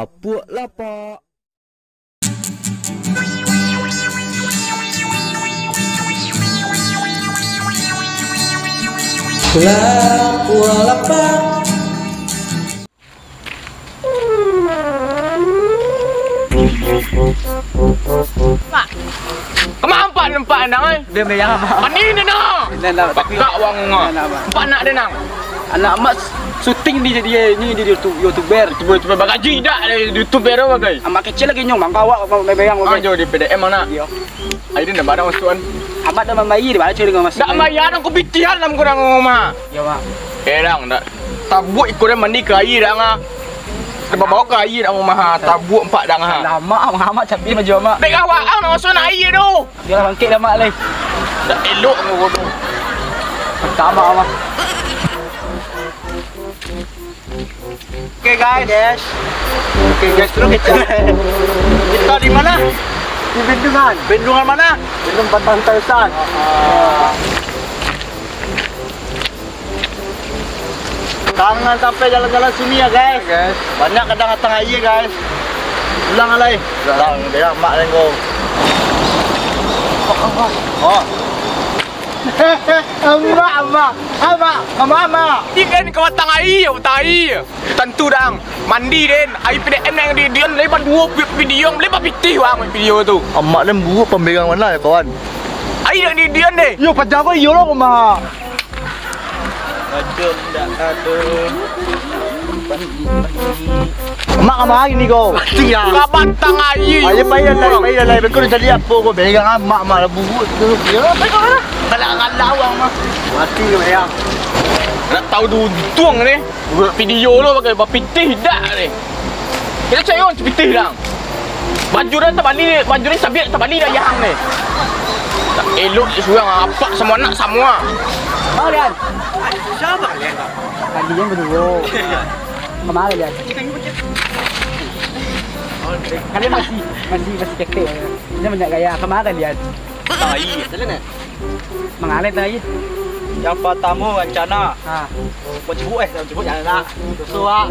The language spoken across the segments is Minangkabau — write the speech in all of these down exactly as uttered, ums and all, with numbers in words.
Apuak lapak. Pak. Kama apak nampak nang, eh? Dia meyang, Pak. Mani ni, nah. Nah, nah, tapi Bakak wang, nah, nah, Pak. Apak nak dia, nang. Anak amak syuting di, di, ni, di YouTube, YouTuber. YouTuber, YouTuber bagaji dak, eh, YouTuber tu bagai. Amak kecil lagi nyo, mangko awak, awak meyang, Ah, bagai. Jauh di P D M, anak. Iyo. Ai, dia nampak dah masuk, kan? Amak dah mambayar, dia baca dengan masuk. Dak bayar, aku pitihan dalam kurang rumah. Iyo, Mak. Eh, dang, dak. Tabuak iko dia mandi ka aia, dang, ah. Dia babawa ka aia, dang, rumah, ah. Tabuak apak, dang, ah. Lama, Mak, Mak, capek baju Amak. Dek awak, ah, nak masuk nak aia tu. Biarlah bangkit dah, Mak, lai. Dak elok kau bodoh. Pertama, Mak. Oke, guys. Oke, guys, terus kita. Kita di mana? Di Bendungan. Bendungan mana? Bendungan Batang Tausan. Jangan sampai jalan-jalan sini ya, guys. Guys. Banyak kadang datang aia, guys. Ulang alai. Ulang, dia mak dan kau. Oh. Amak, amak, amak, amak, amak. Ikan kau batang aia, batang aia. Tantu dang. Mandi den. Ai P D M yang di Dion lebar duo pi-, video, lebar pitih bang video tu. Amak dan buruk pambegang mana ya kawan? Ai yang di Dion deh. Yo pajar kau iyo lah rumah. Aduh, ndak aduh. Mak kamari ni kau. Mati lah. Kaban tangai. Ayo pai dah lai, pai dah lai. Beko dah jadi apo kau? Begang amak, mak lah buruk tu. Ya, pai kau lah. Kalah-kalah awang mah. Mati kau ya. Nak tahu duduang ni. Video lo pakai bapitih dak ni. Kita cari orang pitih dah. Baju dah terbalik, baju ni sabik terbalik dah yang ni. Tak elok je surang apak sama anak sama. Mau lihat. Siapa kalian? Tadi yang berdua. Kemarin lihat. Kalian masih masih masih ketek. Dia banyak gaya. Kemarin lihat. Tai. Jalan eh? Mangaleh tai. Yang pertama rencana. Ha. Buat cibuk eh, dalam cibuk jangan nak. Susu ah.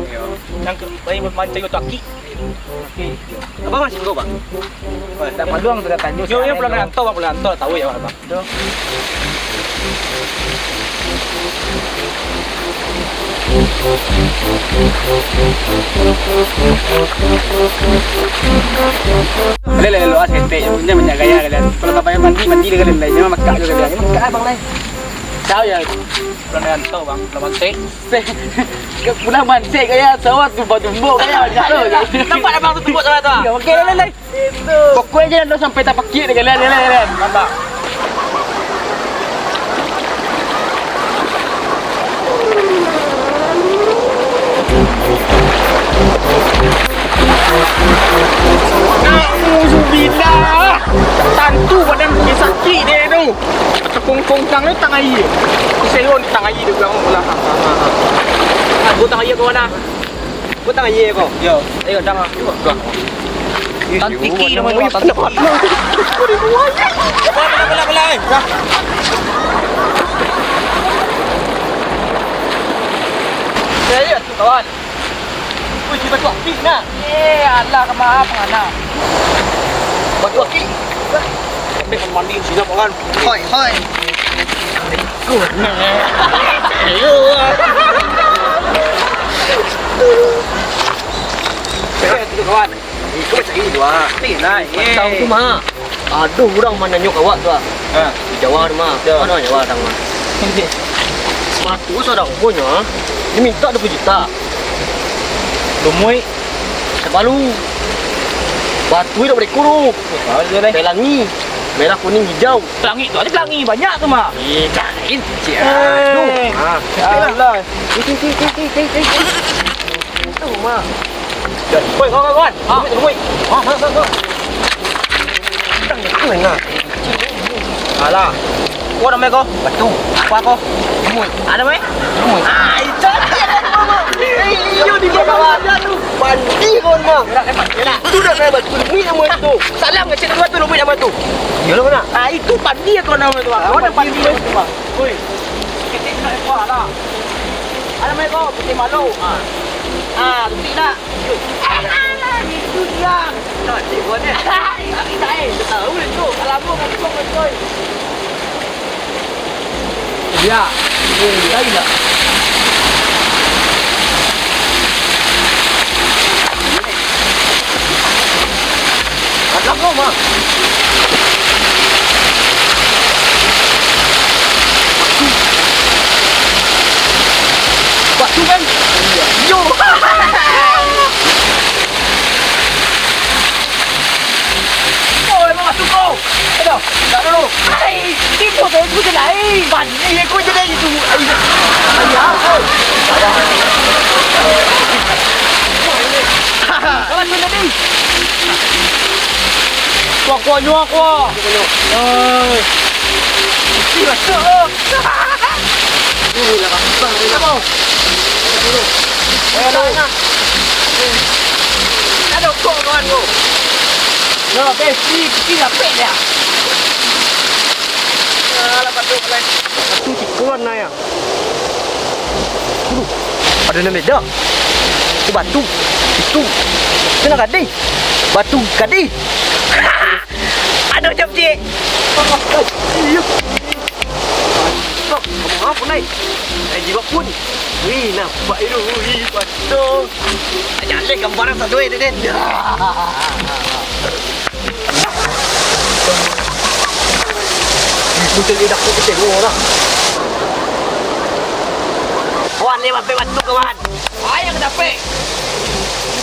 Yang ke, lain mancing tu aki. Okey. Apa masih kau bang? Tak maluang tu dah tanya. Yo, yo pulang rantau bang, pulang rantau tahu ya bang. Lele, lele, luas ketek, punya banyak gaya kalian. Kalau tak payah mandi, mandi dengan lain. Jangan makak juga kalian. Jangan makak abang lain. Tahu ya? Pulang rantau bang, pulang mandi. Pulang mandi gaya, sawah tumbuk-tumbuk gaya banyak tu. Nampak abang tu tumbuk sawah tu? Ya, okey, lele, lele. Pokoknyo jan sampai tapakik dek kalian, kalian, kalian. Nampak. Nauzubillah. Tantu badan sakik dek tu. Tepung pongkang ni tang aia. Seron tang aia di belakang belah. Ha, ha, ha. Aku tang aia kawan ah. Kau tang aia ko? Yo. Ayo, dang ah. Tan tiki nama ni. Tan tiki. Bola, bola, bola, eh. Dah. Ya, ya, tu kawan. Wih, kita batu akik nah. Eh, alah, kama apa ngana? Batu akik. Ambil mandi sini kawan. Hoi, hoi. Kawan. Iko cari dua. Ni lah, eh. Tahu tu mah. Aduh, urang mananyo ka awak tu ah. Ha. Di Jawa tu mah. Ya. Mana Jawa datang mah? Sepatu sadang punyo. Dia minta dua puluh juta. Lumui. Sapalu. Batu dak bereko tu. Pelangi. Merah, kuning, hijau. Pelangi tu ada pelangi banyak tu mah. Eh, kain. Aduh. Eh. Ha. Alah. Itu, itu, itu, itu, itu, itu. Itu mah. Woi, kawan, kawan. Ha. Lumui, lumui. Ha, ha, ha, ha. Alah. Kau nama kau? Batu. Apa kau? Lumui. Ada mai? Lumui. Ah, itu. Eh, iyo di bawah tu. Pandi kau mah. Itu dah kayak batu lumui nama itu. Salam kecil dua tu lumui nama tu. Iyo lah mana? Ah, itu pandi kau nama tu. Kau ada pandi tu. Woi. Ketik nak apa lah? Ada mai kau, ketik malu. Ah. Ah, ketik nak. Itu dia. Tadi gua ni. Tahu itu. Alamu kan kau betul. Ya. Tahu tak? Ada kau mah. Batu kan? Yo. Oh, emang batu kau. Aduh, tak dulu. Hai, tipu tu, aku je lai. Bani aku je lai itu. Ai, ai, ya. Kawan tu tadi. Kuah, kuah, nyuah, kuah. Oi. Ih, masuk. Ih, lah, bang, bang, bang. Apa? Ayo, ayo. Ada kok, kawan, kok. Yo, besi, kecil, lapik dia. Alah, batuk, lai. Aku tikuan, nah, ya. Aduh, ada nan beda. Itu batu. Itu. Itu nan gadih. Batu gadih. Aduh, jap, cik. Iya. Mantap. Kamu apa, Nai? Nai jiwa pun. Wih, nampak itu. Wih, batu. Jaleh gambaran satu, eh, Deden. Ya. Ih, kucing lidah aku kecil orang. Kawan, ni mampir batu, kawan. Ai, yang dapik.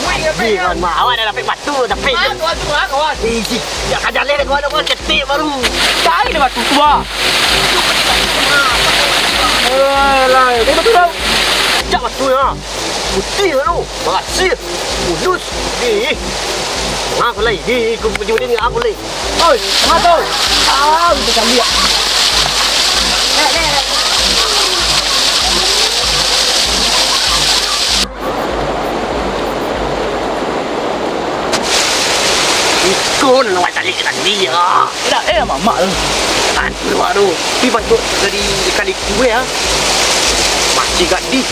Wih, dapik, kawan. Ih, kawan, mah, awak dah dapik batu, dapik. Ah, kawan tu, ah, kawan. Ih, cik. Ya, kajaleh dah, kawan, kawan. Cetik baru. Cari dah batu tu, ah. Eh, lah, dia batu dah. Cak batu, ya. Putih tu, barasih, mulus. Ih, ih. Ngah aku lai. Ih, ih, aku puji-puji ni, aku lai. Oi, ngah tu. Ah, itu caliak. Iko nan awak caliak tadi, ya. Dah, eh, mamak tu. Aduh, aduh. Pi batuk dari kali kue, ya. Masih gadih.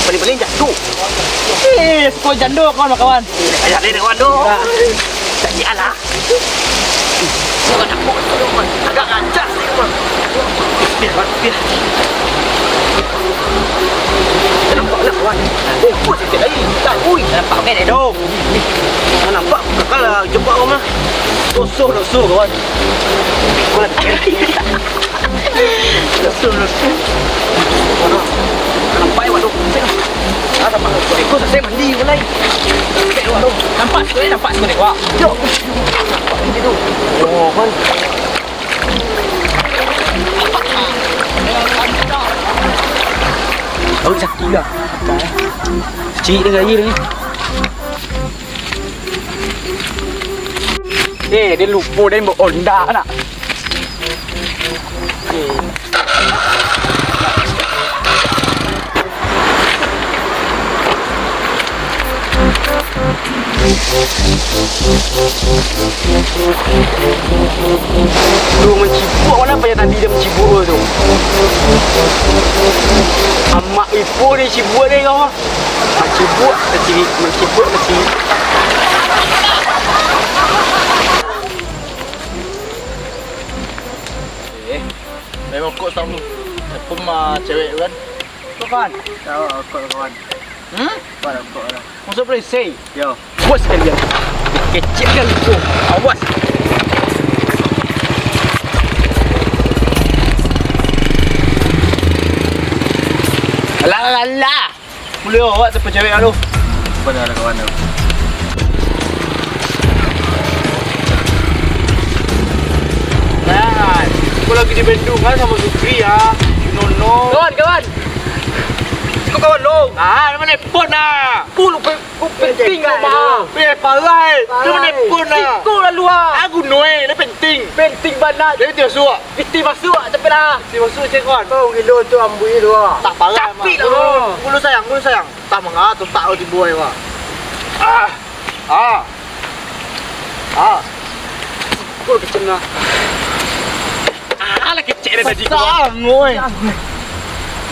Paling-paling jatuh. Eh, sepuluh jando, kawan-kawan. Ayah dia, kawan, tu. Nah. Tak kira lah. Agak rancak sikit, kawan. Biar, kawan, biar. Nampak lah, kawan. Oh, kuat sikit lagi. Tak, ui. Nampak, okey, deh, tu. Nampak, kakak lah, jumpa, kawan, lah. Doso, doso, kawan. Kawan. Nampak, eh, waduh. Ah, nampak. Iko sasai mandi, mulai. Nampak, waduh. Nampak, sikit, nampak, sikit, wak. Yo. Nampak, mandi tu. Oh, man. Oh, sakit dah. Cik, dia air ni. Eh, dia lupo dia bawa onda nak. Eh. Tu mancibuk, mana payah tadi dia mancibuk tu. Amak ipo ni cibuk ni kau. Mancibuk, mancibuk, mancibuk, mancibuk. Eh, memang kok tahu. Apa mah cewek tu kan? Kawan. Tahu kok kawan. Hmm? Kawan kok lah. Masuk polisi? Yo. Awas kalian. Kecil kan tu. Awas. Alah, alah. Boleh awak tu cewek tu. Pada ada kawan tu. Nah, aku lagi di Bandung kan sama Supri ya. Nono. Kawan, kawan. Kau kawan lo. Ah, nama nelpon ah. Puluh pe- Ku penting tu, mah. Eh, parai. Parai. Tu mana pun lah. Siko lalu, ah. Aku noe, dia penting. Penting bana. Dia penting masuk. Piti masuk, tapi lah. Piti masuk, cek kawan. Kau gilo tu, ambuih tu, ah. Tak parai, tapi mah. Lah, bro. Gulu sayang, gulu sayang. Tak mangga tu, tak tibo ai, wah. Ah. Ah. Ah. Kau kecil lah. Ah, lah kecek dia tadi, kawan. Besar, ngoi.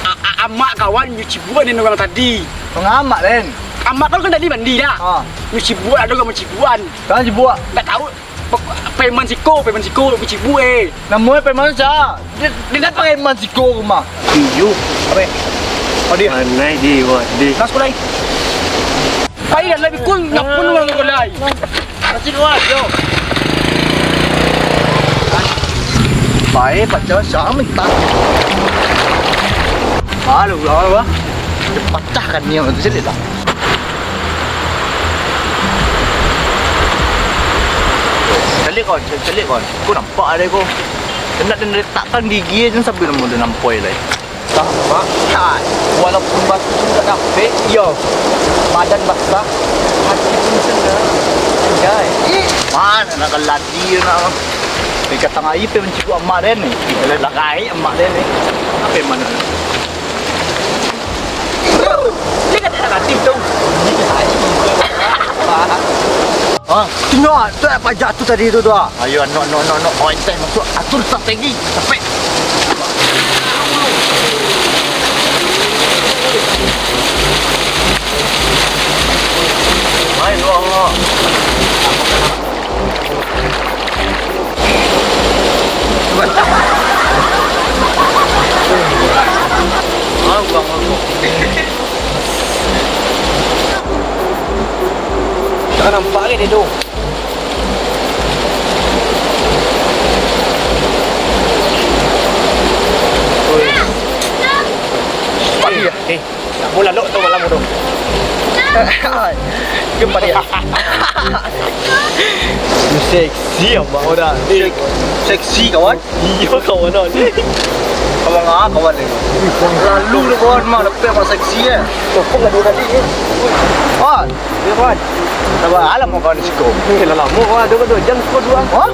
A-, a-, amak kawan, nyuci buah ni orang tadi. Pengamak, Len. Amak kan tadi mandi dah. Ha. Mancibuak ado gak mancibuakan. Kan cibuak. Ndak tahu. Pe-, preman siko, preman siko mancibuak eh. Namonyo preman sia? Dia, dia ndak preman siko rumah. Iyo. Apa? Oh, dia. Manai di wah di. Nas kulai. Pai dah lebih kun ngapun uang kulai. Masih dua, yo. Baik, pacah siang minta. Malu lah, wah. Dia patahkan dia tu, caliak lah. Caliak kawan, caliak kawan. Kau nampak ada kau. Kena dia letakkan gigi je sambil mau dia nampai lah. Sama. Hai. Walaupun batu tak dapek, yo. Badan basah, hati pun senang. Anjay. Ih, mana nak keladi nak. Di katang air pe mancibuak amak den ni. Lagai amak den ni. Apa yang mana? Ni kan tak ada hati tu. Ah, tengok tu pajak tu tadi tu, tu ah. Ayo, no, no, no, no. Oh, entah masuk. Atur strategi. Capek. Main luar, luar. Tak nampak lagi dia tu. Oi. Sepatu ya? Eh, nak bola lok tu malam tu. Gempa dia. Seksi abang orang. Seksi kawan. Iyo, kawan tadi. Kawan ah, kawan ni. Lalu tu kawan mah, tapi abang seksi eh. Kau pun ada tadi ni. Wah, dia kawan. Sabar, alam kawan di siko. Eh, lah lama kawan, dua, dua jam siko dua. Hah?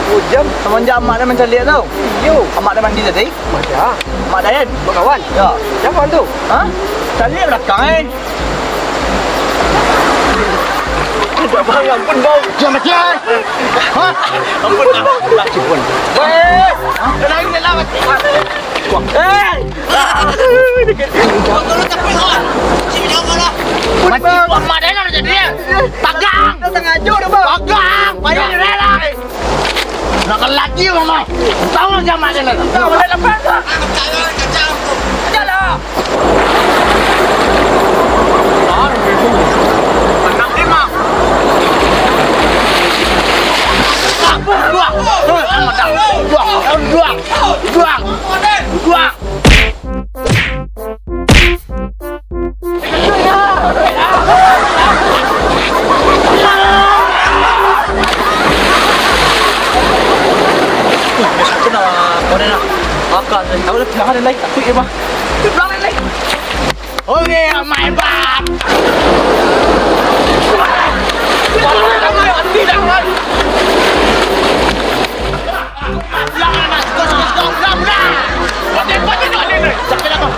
Dua jam. Semenjak amak dia mancaliak tau. Iyo. Amak dia mandi tadi. Macam. Mak Dayan. Buat kawan. Ya. Siapa kawan tu? Hah? Caliak belakang eh. Bang, ampun, Bang. Jangan macam. Hah? Ampun, ampun, ampun. Weh. Tenang, tenang. Weh. Mati, Bang. Mak Dayan ada jadi. Pagang. Dah sengaja dah, Bang. Pagang. Payah direla. Nak lagi, Mama. Tahu nggak amak dia nak? Tahu, dah lepas dah. Ajalah. Anak lima. Dua. Dua. Dua. Dua. Dua. Aku nak, kau dah nak makan. Tahu dah, jangan ada lain. Aku je, Bang. Dia pulang lain, lain. Oke, amak hebat.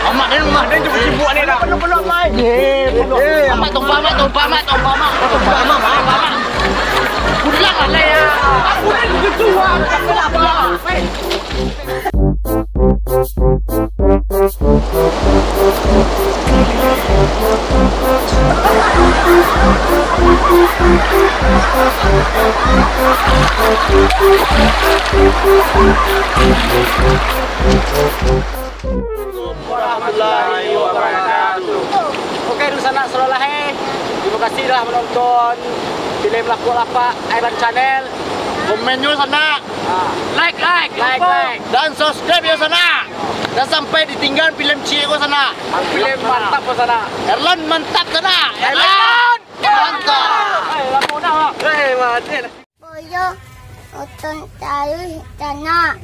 Amak den, amak den tu sibuk ni dah. Penuh-penuh, Mai. Eh, amak tumpah, amak tumpah, amak tumpah, amak tumpah, amak tumpah, amak tumpah. Pulang lah, Lai, ya. Aku ni begitu, ah. Warahmatullahi wabarakatuh. Oke, dunsanak, sudah lah, eh. Terima kasih telah menonton film Lapuak Lapak Airan Channel. Komen nyo sanak. Ah. Like, like, like, lupa. Like. Dan subscribe yo sanak. Dan sampai ditinggal film ciek ko sanak. Film mantap ko sanak. Erlan mantap sanak. Erlan mantap. Eh, lapo nak, Bang? Eh, mati. Boyo, nonton taruih sanak.